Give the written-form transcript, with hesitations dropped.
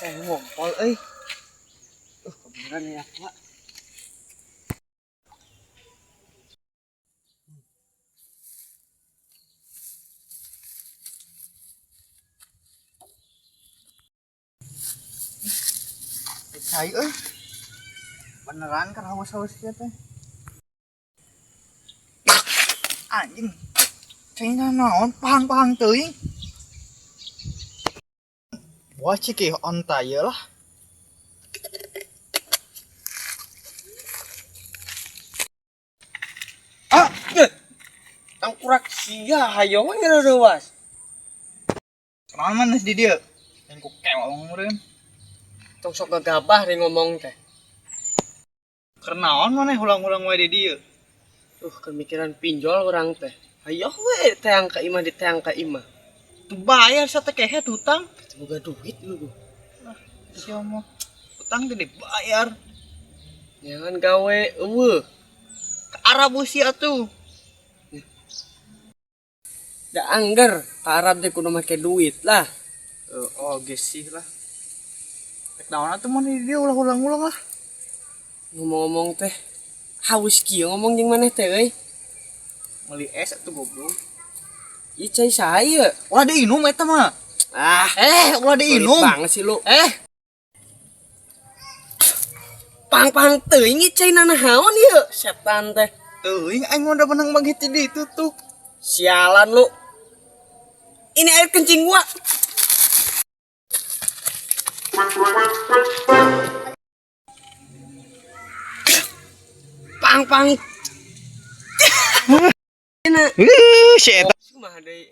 Saya ngompol euy. Kebeneran ya, Pak. Cai euy. Beneran kan haus-haus ieu teh. Anjing. Cai naon pahang-pahang teuing. Wah ciki onta ieu lah. Ah, tangkurak sia hayo we ngareuwas. Kenapa mana di dia? Yang ku kewong meureun. Tong sok gagabah ri ngomong teh. Keur naon maneh ulang-ulang wae di dieu? Kemikiran pinjol urang teh. Hayo we teang ka imah di teang ka imah. Tuh bayar satekehet hutang. Boga duit lu. Sia mah. Hutang teh dibayar. Jangan gawe eueuh. Ke Arab sia tuh. Da angger ka Arab teh kudu make duit lah. Oge sih lah. Rek naon atuh maneh di dieu ulah ulang-ulang lah. Ngomong-ngomong teh haus kieu ngomong jeung maneh teh euy. Meuli es atuh goblok. Ieu cai saha? Ulah diinum eta mah. Ah, Ulah diinum. pelit banget sih lu. Pang-pang teuing ieu cai nanahaon ieu setan teh. Teuing aing mah udah menang banget di itu tuh. Sialan lu. Ini air kencing gua. Pang pang. Ih, si eta Kumaha deui?